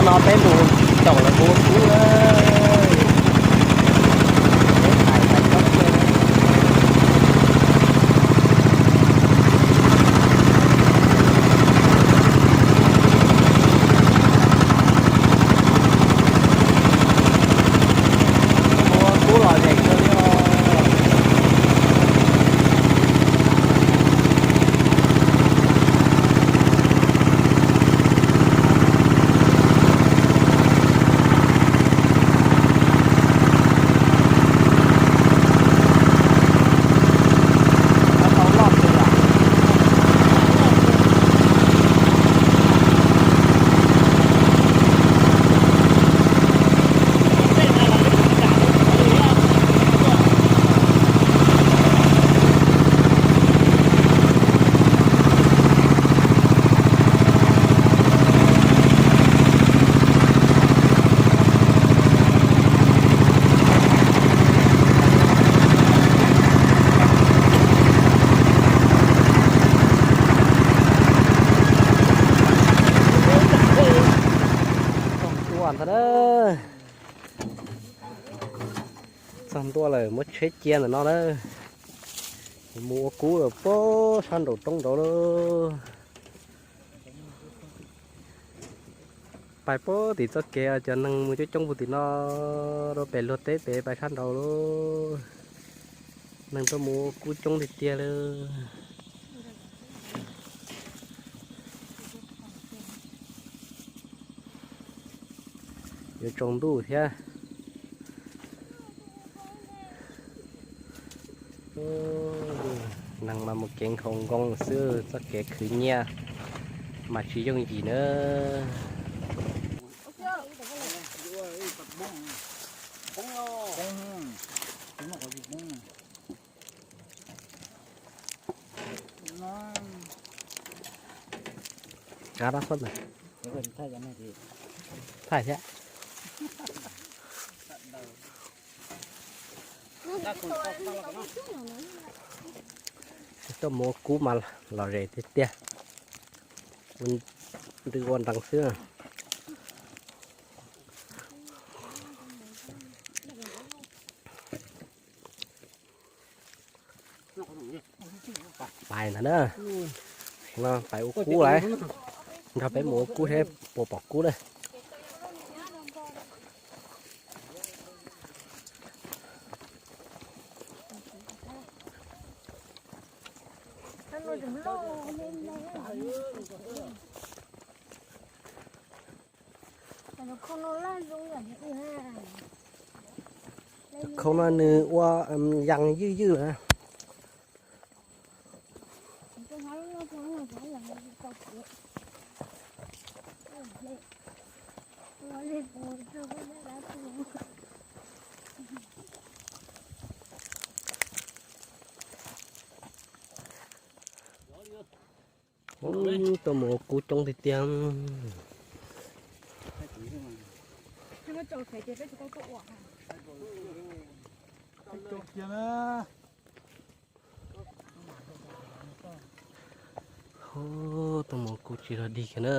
No peb mus caum lawv ua kub lawm. Ua kub los zeem kawg li os. Txog ntua ntag na. Txog ntua lawm, muab tsheb cia ntawm no na. Mus ua kub lawm puag sab nraum roob nraud lawm. Pais puag tim txoj kev cov neeg mus coob coob puag tim no rau pem luag teb pem pais sab nraud lawm. Neeg tuaj mus ua kub coob tiag tiag li. Yuav tsaus ntuj thiab. Neeg mas mus kev nkhaus nkoos xwb, txoj kev khwv nyiaj mas tsis yooj yim na. Thaij thiab. Tuaj mus ua kub mas lom zem tiag tiag. Ntws ua nrees xwb. Pais ntag na. No pais ua kub lawm. Nrog peb mus ua kub seb puas pom kub na. Tus khau no nws ua yas ywj ywj lawm. Ub, tuaj mus ua kub coob tiag tiag. Ub, tuaj mus ua kub tsis log dig kiag na.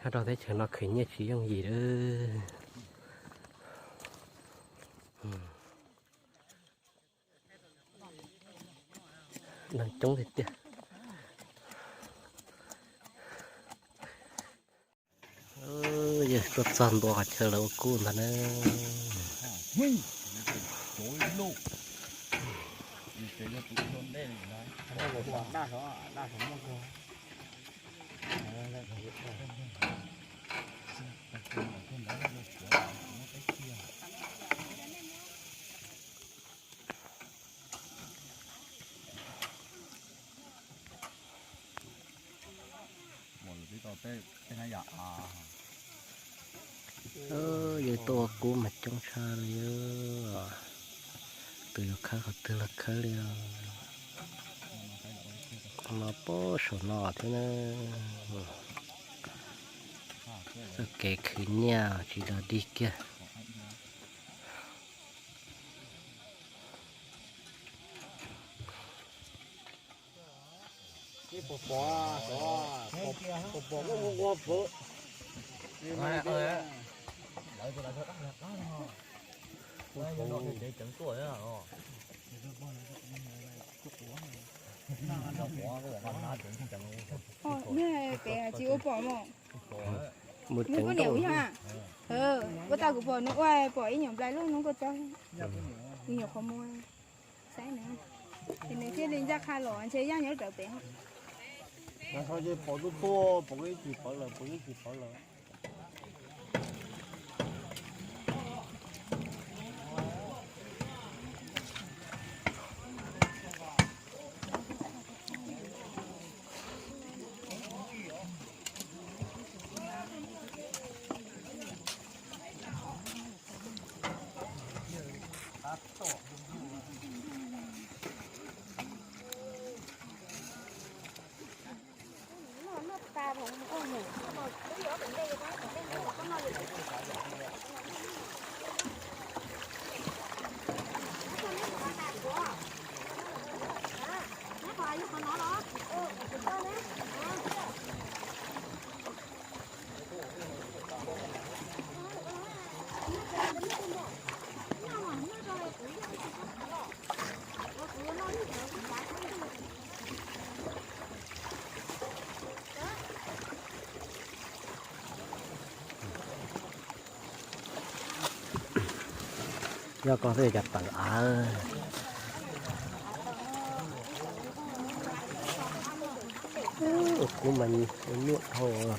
Nyob rau teb chaws no khwv nyiaj tsis yooj yim lawm. Neeg coob tiag tiag. Yog tuaj txog ntua qhov chaw lawv ua kub ntag na. Yog tuaj ua kub mas coob tshaj li. Tus yuav khawb qhov twg los khawb li os. No puag saum no thiab na. Txoj kev khwv nyiaj tsis dog dig kiag. Peb tsis ua pom mos. Nws poj niam ua yog, ua tau kuv pom nws ua pom ib nyuag nplai lub hnub koj txog. Nws nyuam qhuav mus saib nws, ces nws thiaj li ncaj qha los ntshe yaj nyob rawv pem. Pom tus tuaj pom ib tsis pom lawm, pom ib tsis pom lawm. Yog koj thiaj cov tawm av. Ua kub mas nyuaj dhau.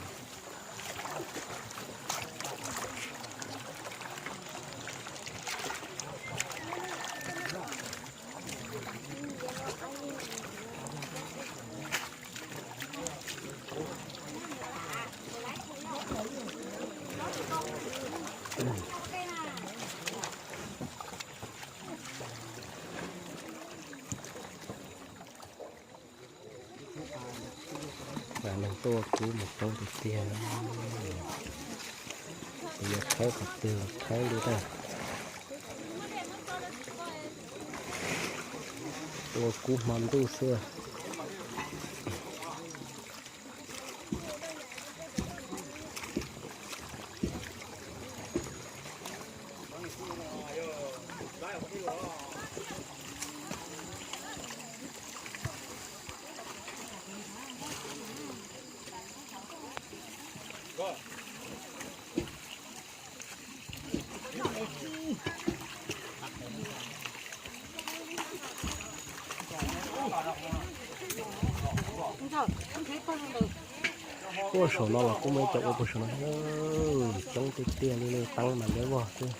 Neeg tuaj ua kub mas coob tiag tiag. Yuav khawb qhov twg los khawb li na. Tuaj ua kub hmo ntuj xwb. Ua saum no los kuj muaj ib co ua puag saum no thiab. Coob tiag tiag li, teeb mas liab vog xwb.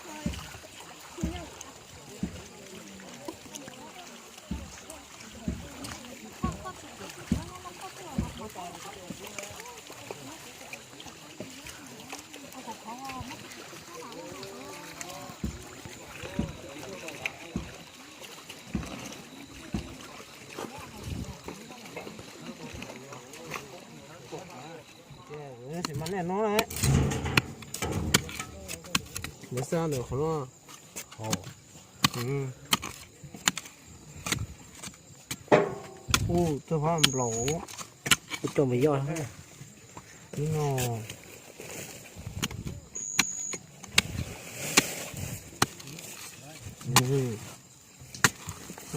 Sim mas nej no, nws xwb ntawm qhov no. Ub, txog pab nplaum. Ib tug mas yoj no.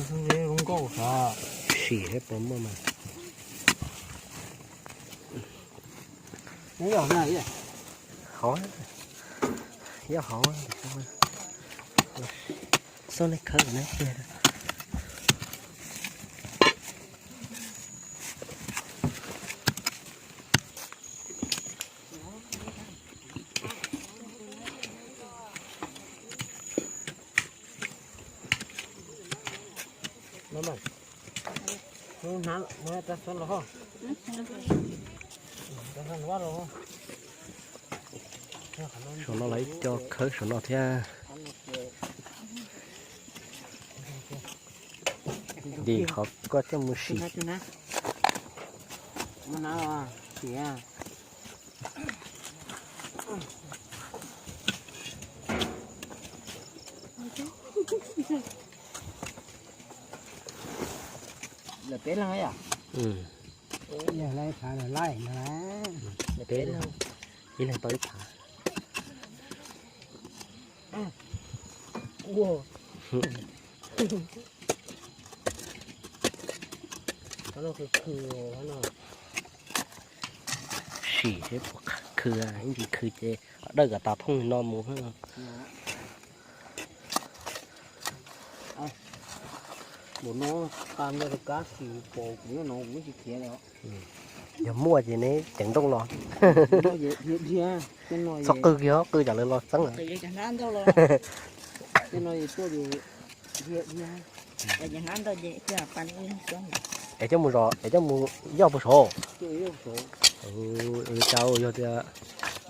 Zoo nkauj sav. Sim seb puas muaj mas. Hov, yoj hov. Xub nej khawb na. Saum no los ib co khawb saum no thiab. Dim qhov koj coj mus sim. Muab hnab los tiag. Lawv peb leeg yom? Yog lawv phav lawv laij no. Lawv peb leeg, ib leeg tau ib phav. Sim seb puas khw, ib ntsis khw ces dawj kom tas thooj li no mus. Npaum no, qa npaj rau kab sim pom kuv nyob no kuv tsis khiav li. Yog muaj ces neb ceev nrooj los. Txhob qw kiag, qw tsam lawv los txeeb lawm. Es coj mus zos, es coj mus yoj puag saud. Cas yog tias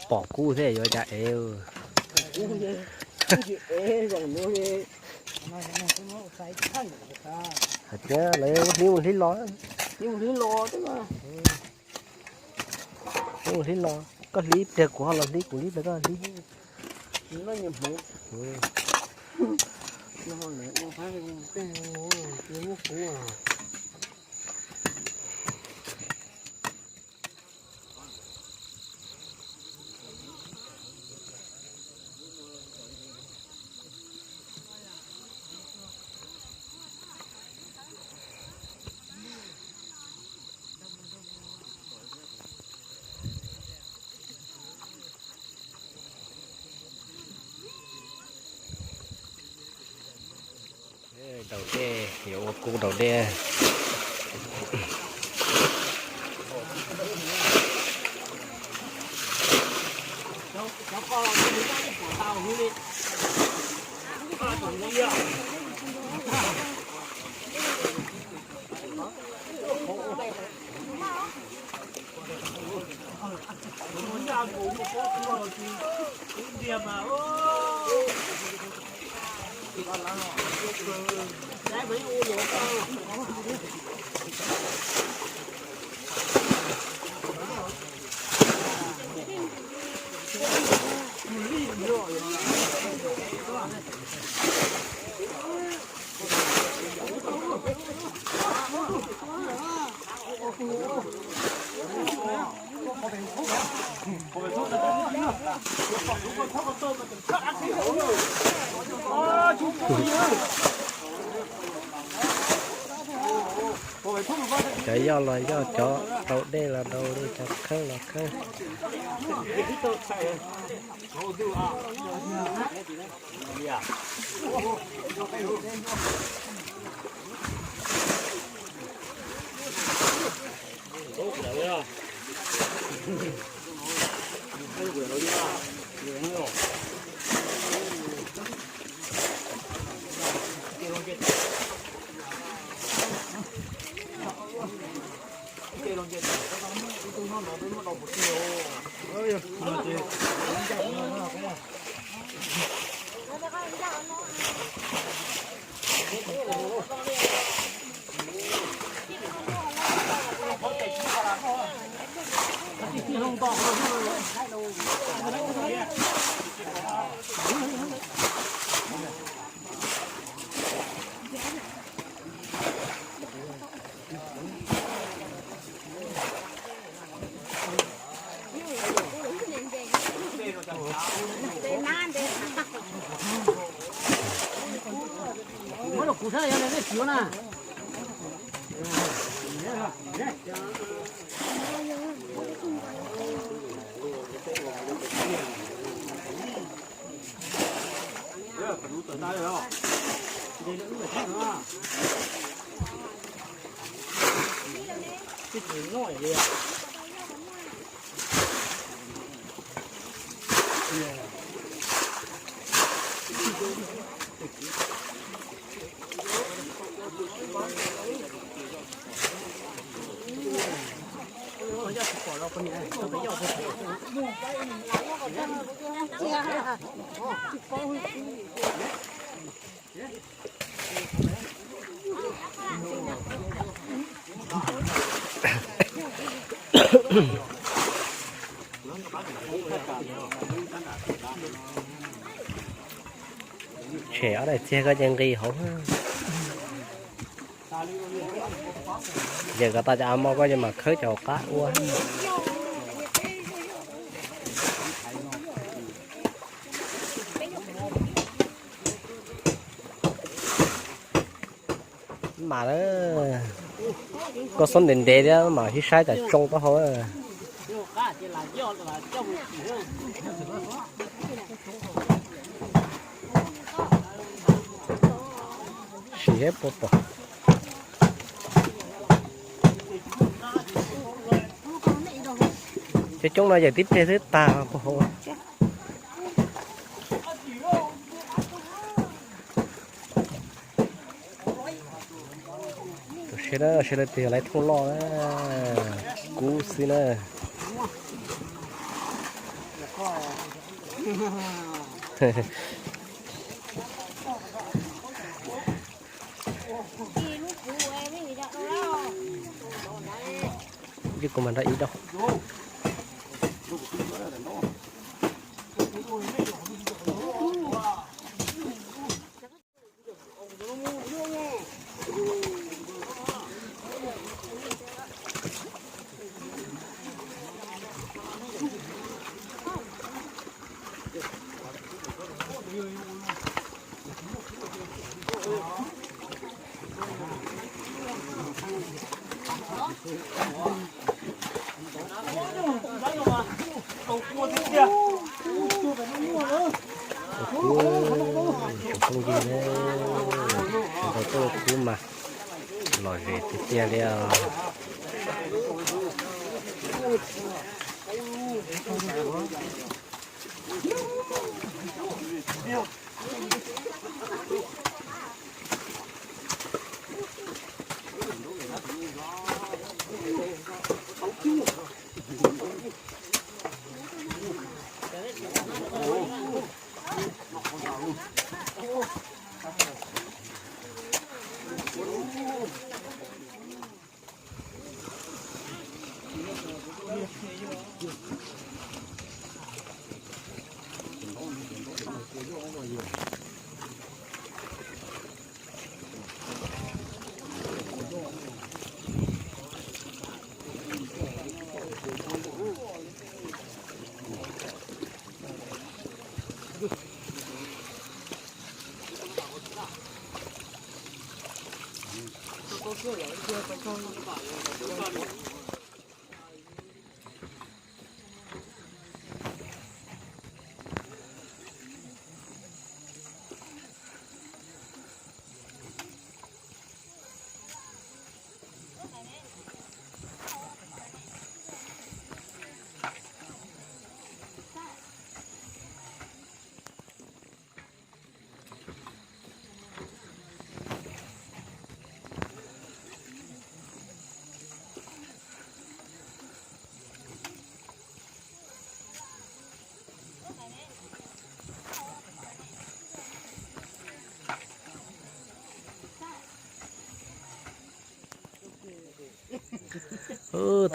pom kub thiab yuav cas ev. Hais tias lawv hlib mus hlib los. Hlib los, koj hlib pliag kuv ho los hlib, kuv hlib pliag koj hlib. Daus dej, yuav ua kub daus dej. Cov yoj los yoj, cov daus dej los daus dej, cov kheeb los kheeb. Tshem ob daim txiag ko ces nqis hauv. Yawm ko tau cov a mo ko ces mam khawb cov hauv qab ua. Mas koj xob ntev ntev thiab mam sib saib cov tsoo taub hau. Sim thiab puas pom. Cov coob no yawm tib pliag twb tag puas hau. Sawv daws, sawv daws tig lawv thooj loj na, kub xwb na. Ib kuv mas nrog ib dau. Kub, tsoom phooj ywg, sawv daws tuaj kub mas lom zem tiag tiag li os.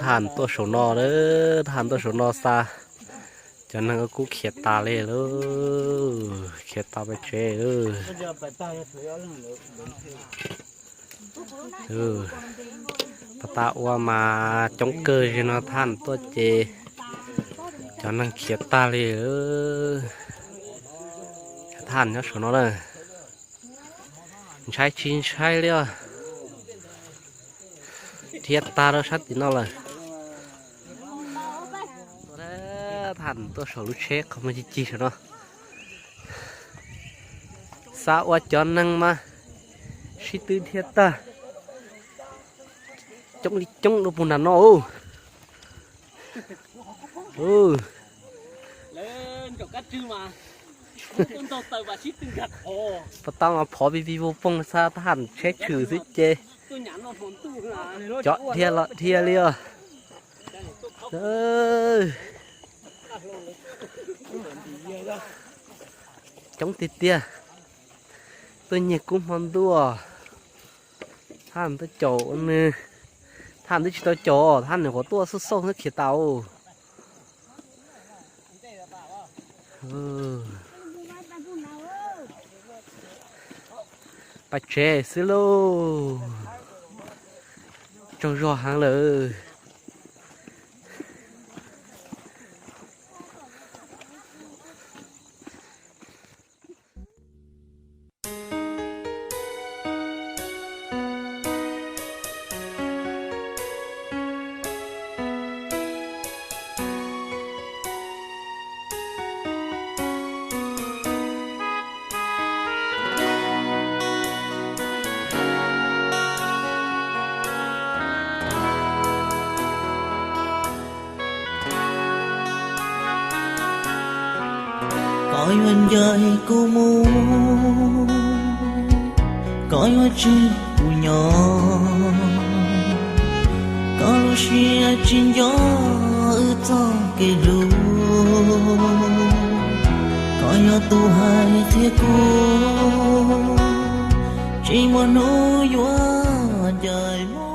Thaj ham tuaj saum no lawm, thaj ham tuaj saum no xa cov neeg ua kub khiav tas li lauj, khiav tas pem tsev lawm. Pas tas ua mas coob kawg li no, thaj ham tuaj ces cov neeg khiav tag li. Thaj ham nyob saum no na, ntshai tsis ntshai li os, dhia tag rau sab tim no lawm. Thaj ham tuaj saum lub tsheb qhov muag ci ci saum no, xa ua cov neeg mas sib tw dhia tag, coob li coob rau puag nram no. Pas tas mas phov pig pig voog poog, xa thaj ham tsheb tshwm xwb ces cov dhia los dhia li os. Coob tiag tiag, tuaj nyiag kub hmo ntuj. Thaj ham tuaj caum ua nws, Thaj twb tsis tau cov, thaj nws qhuav tuaj xauj xauj xwb khiav tau. Pais tsev xwb lauj. Tsaug zog heev lawm. Koj yuav ncaim kuv mus, koj yuav tseg kuv nyob, koj lub siab tsis nco wb txoj kev hlub, koj yog tus hais thiab kuv, tsis muaj hnub yuav ncaim mus.